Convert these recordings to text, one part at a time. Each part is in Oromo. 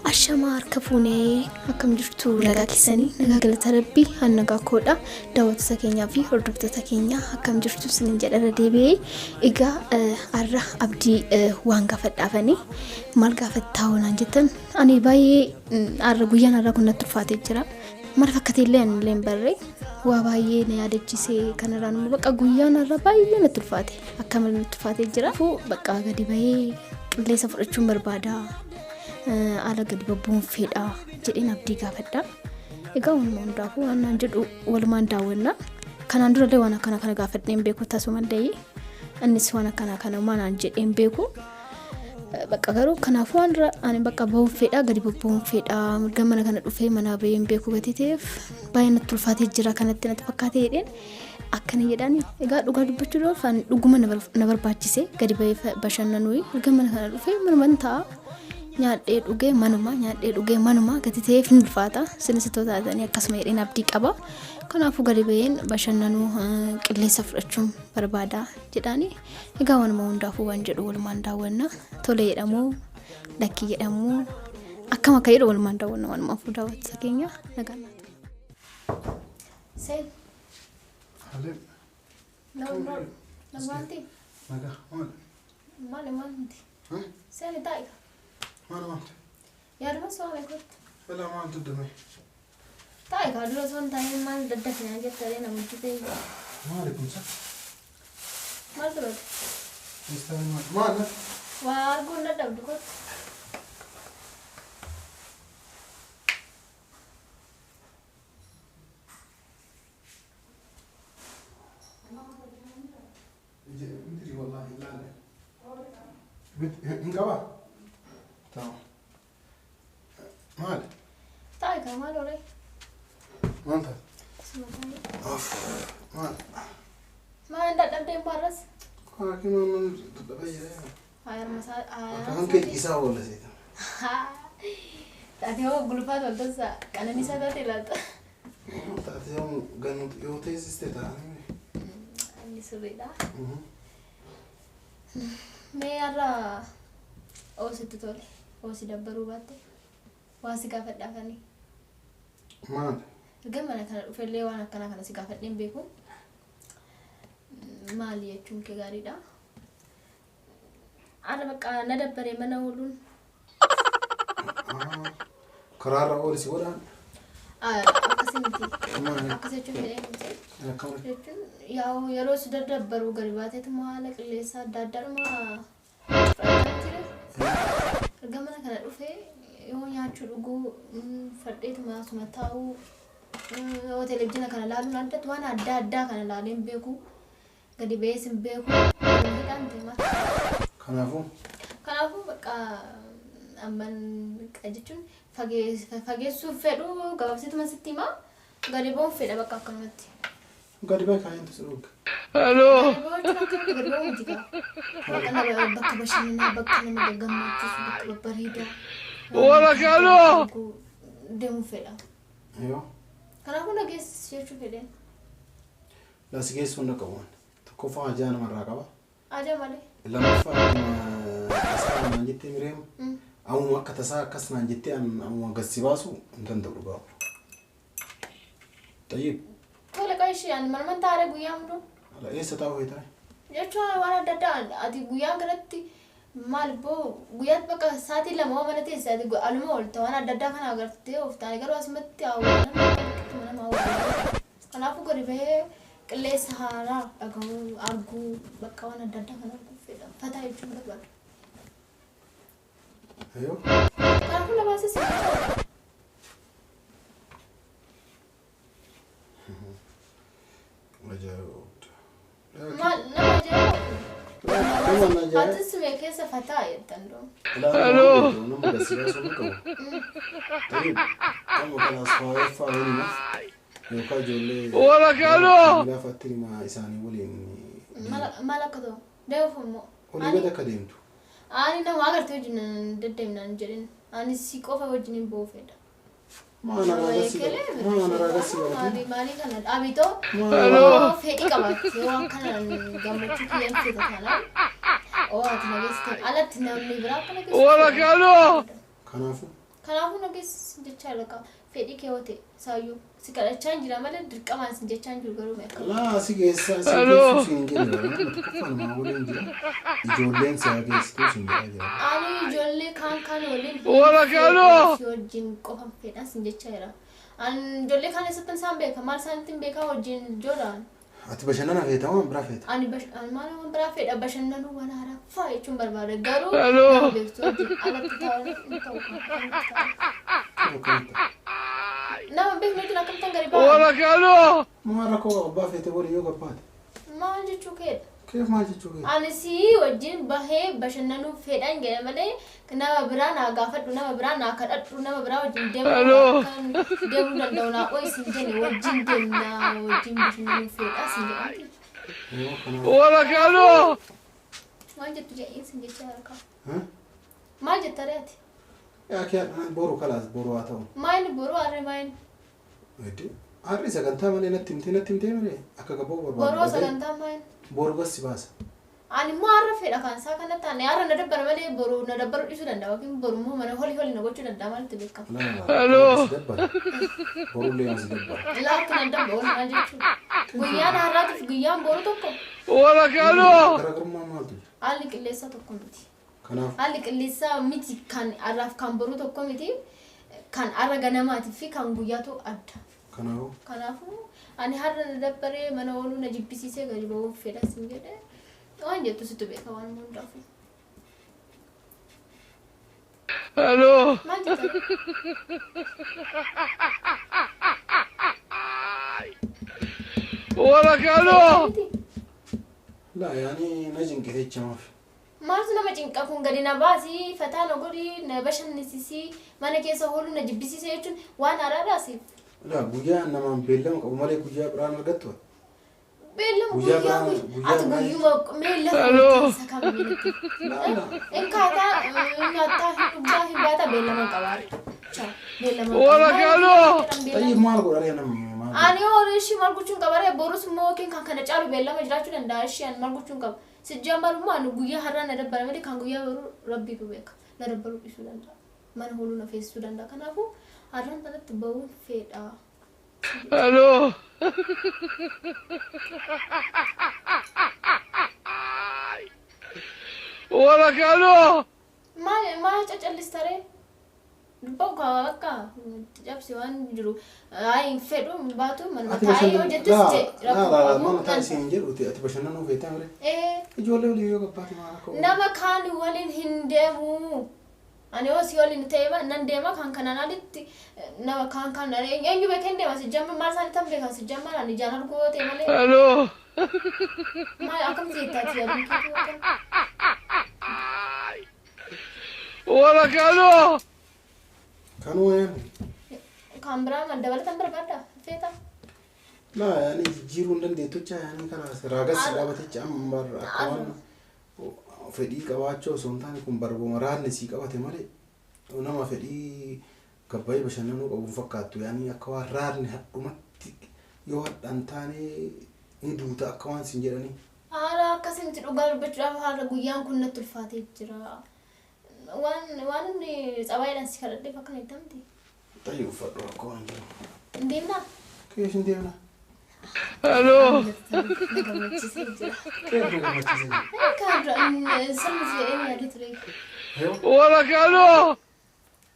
Ashamaa harka fuunee akkam jirtu nagaa keessanii nagaa galata rabbii an nagaa koodha daawwattoota keenyaa fi hordoftoota keenya akkam jirtu isinin jedhara deebi'ee egaa har'a abdii waan gaafadhaafanii maal gaafattaa naan jettan ani baay'ee har'a guyyaan har'a kun natti ulfaatee jira maal fakkatee illee ani illee hin barre waa baay'ee na yaadachisee kanarraan immoo bakka guyyaan har'a baay'ee natti ulfaate akka malee natti ulfaatee jira bakka gadi bahee qilleensa fudhachuun barbaada. Haala gadi babbuun fedha jedheen abdii gaafadha. Egaa waanuma hundaafuu waan naan jedhu walumaan daawwanna. Kanaan durallee waan akkana kana gaafadhee hin beeku tasumallee innis waan akkana kana homaa naan jedhee hin beeku. Bakka garuu kanaafuu waan dura ani bakka bahuun fedha gadi babbuun fedha mirga mana kana dhufee manaa bahee hin beeku gatii ta'eef baay'ee natti ulfaatee jira kanatti natti fakkaatee jedheen akkana jedhaan. Egaa dhugaa dubbachuudhaaf ani dhuguma na barbaachise gadi bahee bashannanuu erga mana kana dhufee manuman ta'a nyaadhee dhugee manuma nyaadhee dhugee manuma gati ta'eef hin ulfaata isinis itoo taatanii akkasuma jedheen abdii qaba kanaafuu gadi baheen bashannanuu qilleensa fudhachuun barbaada jedhaani. Egaa waanuma hundaafuu waan jedhu walumaan daawwanna tole jedhamu lakkii jedhamu akkam akka jedhu walumaan daawwanna waanuma daawwattoota keenya nagaan naa tura. Seen. Halim. Nagwaanti. Nagaa. Maal? Maali maal miti? Seeni taa'i. Maal maal? Yaaduma soome kottu. Ilaa maaltu dame? Taa'i kaa dura osoo hin taa'in maal daddafinaa jettee na mujjitee. Maali kun sa? Maal turate? Meeshaan maal? Maal? Waa arguu hin dadhabdu kottu. Miti wallahi hin laalle. Hin qabaa? Tamam. Maali? Taa'i kaa maal horee? Maal taate? Suma taa'i. Of. Maal? Maal hin dadhabdee immoo har'as? Haakima mana dadhabee jira. Harma isaa. Akka kan kee ciisaa oola seeta. Ati hoo gulufaa toltosa qananiisaa taate laata? Taate yoo ganu yoo teessiste taa'anii. Inni sirriidha. Mee har'a oo sitti tole oo si dabbaruu baatte waa si gaafadhaafanii. Maal? Erga mana kana dhufellee waan akkanaa kana si gaafadhee hin beeku. Maali jechuun kee gaariidha. Har'a bakka na dabbaree mana ooluun. Karaarra ooli si godhaan. Akkasii miti. Maali? Akkas jechuun fedhee miti. Akkam? Jechuun yaa'u yeroo si daddabbaru gadi baateetuma haala qilleensaa adda addaadhuma fudhachaa jira. Erga mana kana dhufee yoo nyaachuu dhuguu fadheetuma asuma taa'uu yoo televizyiina kana laaluun addatti waan adda addaa kana laalee hin beeku. Gadi ba'ees hin beeku. Hidhaan ta'e maal? Kanaafuu Kanaafuu bakka amman jechuun fageessuuf fedhu gabaabsituma sitti himaa gadi ba'uun fedha bakka akkanumatti. Gadi ba'i kaayintu si dhooga. Gadi ba'uu jechuun akkanumatti gadi ba'uu miti kaa. Bakka nama bakka bashannanaa bakka nama gammachiisu bakka babbareedaa. Wala Deemuu fedha. Yoo. Kanaafuu na geessis jechuu fedheen. Laa si geessuu hin dhaqqabu ani. Tokkoffaa hajaa namarraa qaba. Haajaa malee. Lammaffaa akkuma tasaa naan jettee mireema. Ammuma akka tasaa akkas naan jettee an ammuma gad si baasu hin danda'u dhugaa. Xayyib. Tole qaa ishee ani manuman taa'ee guyyaa hunduu. Ala eessa taa'u feetaa? Jechuun waan adda addaa ati guyyaan kanatti maal boo guyyaatti bakka sa'aatii 2 hoo mana teesse ati aluma oolta waan adda addaa kana agartee oofta ani garuu asumatti hawwa nama hawwa. Kanaafuu gadi bahee qilleensa haaraa dhagahuu, arguu, bakka waan adda addaa kan arguu fedha. Fataa jechuun barbaada. Ayoo. Kanaafuu na baasee si jechuudha. Ajaa'iba. Maal nama ajaa'iba? Nama na ajaa'iba. Atis mee keessa fataa jettan doo. Hello. Nama gad si baasuu hin qabu. Tayyib. Amma kanaas faayeffaa waliin yookaan ijoollee Wala kaloo. laafatti himaa isaanii waliin Maal akka ta'u? Deemuuf immoo. olii gad akka deemtu. Ani nama agartee wajjin deddeemnaan hin jedhin. Ani si qofa wajjin hin ba'uu fedha. Maal araagassi maal araagassi Maalii maalii kana dhaabitoo Hello. fedhii qabaatte waan kanaan gammachuu kiyyaan feeta taanaan oo ati na geessite alatti namni biraa akka na geessu. Wala kaloo. Kanaafuu. Kanaafuu na geessi jechaa jira. Fedhii kee yoo ta'e saayyuu si kadhachaa hin jira malee dirqamaan si jechaa hin jiru garuu mee akka. Laa si geessaa si Hello. geessuu si hin jenne nama tokkoffaan maa waliin jira. Ijoolleen si haa geessituu si hin jedhaa jira. Ani ijoollee kaan kaan waliin Wala kaloo. si wajjin qofan fedhan sin jechaa jira. Ani ijoollee kaan eessatti isaan beeka maal isaanitti hin beekaa wajjin ijoollaan. Ati bashannana feeta moo waan biraa feeta? Ani ani maal waan biraa fedha bashannanuu waan haaraa faa jechuun barbaada garuu Hello. nama beektu wajjin alatti taa'uun hin ta'u kan akkamitti ta'a. Akkamitti ta'a? Nama hin beekne wajjin akkamittan gadi ba'a? Wala kaloo. Maal rakkoo qaba abbaa feete waliin yoo gabbaate? Maal jechuu keedha? Keef maal jechuu keeti? Ani si wajjin bahee bashannanuu fedhan jedhe malee nama biraa naa gaafadhu, nama biraa naa kadhadhu, nama biraa wajjin deemuu Hello. akkan deemuu danda'u naa qo'i sin jenne wajjin deemna wajjin bashannanuu fedha sin jedhamti. Yoo kanaaf. Wala kaloo. Waan jettu jedhiin sin jechaa harkaa. Ha? Maal jetta ree ati? Yaa kee boru kalaas boru haa ta'u. Maayini boru harree maayini? Hedde har'i sagantaa malee natti himtee natti himtee malee akka gabboo barbaadu. Boroo sagantaa maayini? Boru gas si baasa. Ani immoo har'a fedha kan isaa kanatti ani har'a na dabbara malee boru na dabbaruu dhiisuu danda'a yookiin boru immoo mana holi holi na gochuu danda'a maaltu beekama. Laa Hello. si dabbara. Borullee si dabbara. Laakki na dabba oolu maal jechuudha. Guyyaan har'aatiif guyyaan boru tokko Wala kaloo. Garaagarummaa maaltu jira? haalli qilleensaa tokko miti. Kanaaf Haalli qilleensaa miti kan har'aaf kan boruu tokko miti kan har'a ganamaatii fi kan guyyaatu adda. Kanaafuu Kanaafuu ani har'a na dabbaree mana ooluu na jibbisiisee gadi ba'uuf fedha sin jedhe waan jettu situ beeka waan hundaafuu. Hello. Maal jetta? Wala kaloo. Miti. Laa yaani na cinqite jechamaaf. Maaltu nama cinqa kun gadi na baasii fataa na godhii na bashannisiisii mana keessa ooluu na jibbisiisee jechuun waan haaraadhaa siif. Laa guyyaa namaan beellama qabu malee guyyaa biraan argattu. Beellama Guyyaa guyyaa biraan- guyyaa ati biraan- guyyuma mee lafa Hello. keessa kam Laa laa. Akkaataa nyaataa hin dhugaa hin baata beellama qabaa. Beellama Wala kaloo. Tayyib maal godharee namni maal godha? Ani horii ishii maal gochuun qaba ree borus immoo yookiin kan kana caalu beellama jiraachuu danda'a ishii ani maal gochuun qaba. Sijjaan immoo ani guyyaa har'aa na dabbara malee kan guyyaa boruu rabbiitu beeka. Na dabbaruu dhiisuu danda'a. Mana hooluu na feesisuu danda'a. Kanaafuu har'aan kanatti bahuun fedha. Hello. Wala kaloo. Maal maal cacallista ree? Dubba'u kaa bakka cabsi waan jiru. Ayi hin fedhu hin baatu manuma Ati taa'ee yoo bashannanuu jettus laa je laa rakkoo laa qabu. mana taa'e siin jedhu ati bashannanuu feetaa malee. Ee Ijoollee waliin yoo gabbaate maal akka oolu? nama kaan waliin hin deemu. Ani yoo si waliin ta'e nan deema kan kanaan alitti nama kaan kaan eenyu beekee hin deema si jamma maal isaanii tan beekan si jamma ani ijaan arguu yoo ta'e malee Hello. maal akkamitti jettaati yaaduun keetu akkam. Wala kaloo. Kanuma yaani. Kan biraa maal dabalatan barbaadda feeta. Laa yaani jijjiiruu hin dandeettu jecha yaani kanaas raagas dhaabatecha amma bar akka waan fedhii qabaachuu osoo hin taane kun barbuma raadni sii qabate malee nama fedhii gabbayee bashannanuu qabu hin fakkaattu yaani akka waan raadni hadhumatti yoo hadhaan taane ni duuta akka waan siin jedhanii. Haala akkasitti dhugaa dubbachuudhaaf haala guyyaan kun natti ulfaatee jira. Waan waan inni tsabaayidhaan si kadhadheef akkana itti miti. Xayyi uffadhu rakkoo waan jiru. Hin deemnaa? Keessa hin deemna. Hello. Na gammachiisee jira. Keessa nu gammachiisee jira. Kan dura sirni jedhee yaadee ture. Wala kaloo.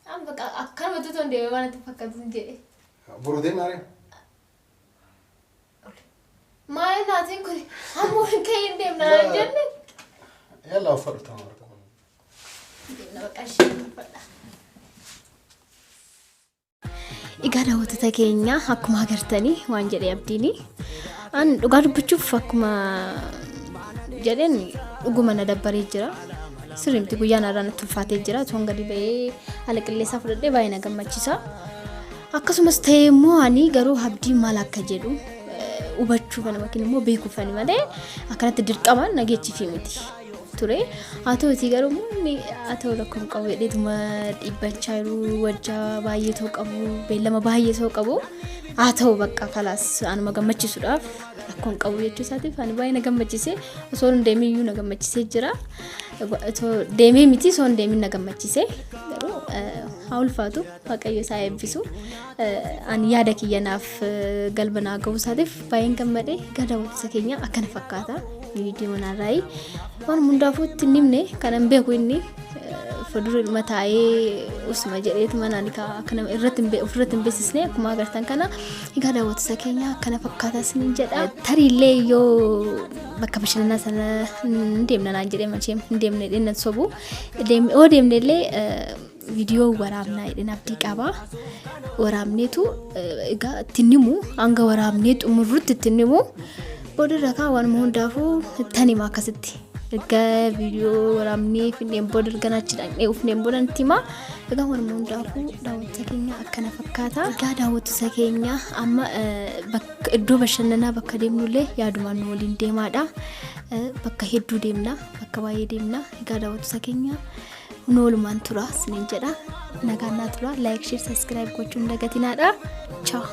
Amma bakka akkanuma tuuta hin deemee waan itti fakkaatu hin jedhe. Boru deemna ree? Maal naatiin kun hamma hin ka'ee hin deemna hin jenne. Yalla uffadhu ta'u rakkoo. Deemna bakka ishee uffadha. Egaa daawwattoota keenya akkuma agartanii waan jedhe abdiini. An dhugaa dubbachuuf akkuma jedheen dhuguma na dabbaree jira. Sirriimti guyyaan har'aa natti ulfaatee jira. Toon gadi ba'ee haala qilleensaa fudhadhee baay'ee na gammachiisa. Akkasumas ta'ee immoo ani garuu abdiin maal akka jedhu hubachuufan yookiin immoo beekuufani malee akkanatti dirqamaan nageechiifii miti ture. Haa ta'utii garuu immoo inni haa ta'u rakkoo hin qabu jedheetuma dhiibbachaa jiru wajjaa baay'ee ta'uu qabu beellama baay'ee ta'uu qabu. Haa ta'u bakka kalaas anuma gammachiisuudhaaf rakkoo hin qabu jechuu isaatiif ani baay'ee na gammachiise osoo hin deemin iyyuu na gammachiisee jira. Otoo deemee miti osoo hin deemin na gammachiise garuu Haa ulfaatu, Waaqayyo isaa eebbisu. Ani yaada kiyya naaf galma naa ga'uu isaatiif baay'een gammade. Egaa daawwattoota keenya akkana fakkaata viidiyoon har'aayi. Waan hundaafuu itti hin himne, kanan beeku inni fuuldura ilma taa'ee usuma jedheetu manaan akkana irratti ofirratti hin beeksisne akkuma agartan kana. Egaa daawwattoota keenya akkana fakkaata isiniin jedha. Tariillee yoo bakka bashannanaa sana hin deemna naan jedhee machee hin deemne jedhee sobu. Yoo deemne illee viidiyoo waraabnaa jedheen abdii qaba. Waraabneetu egaa ittiin himu, hanga waraabnee xumurrutti ittiin himu. Booda irra kaa waanuma hundaafuu ittan hima akkasitti. Erga viidiyoo waraabnee finneen booda, erga achi dhaqnee ufneen booda itti hima. Egaa waanuma hundaafuu daawwattoota keenya akkana fakkaata. Egaa daawwattoota keenya amma bakka iddoo bashannanaa bakka deemnullee yaadumaan nu waliin deemaadha. Bakka hedduu deemna, bakka baay'ee deemna. Egaa daawwattoota keenya nu walumaan tura isiniin jedha. Nagaan naa tura. Like, share, subscribe gochuun dagatinaadha. Ciao.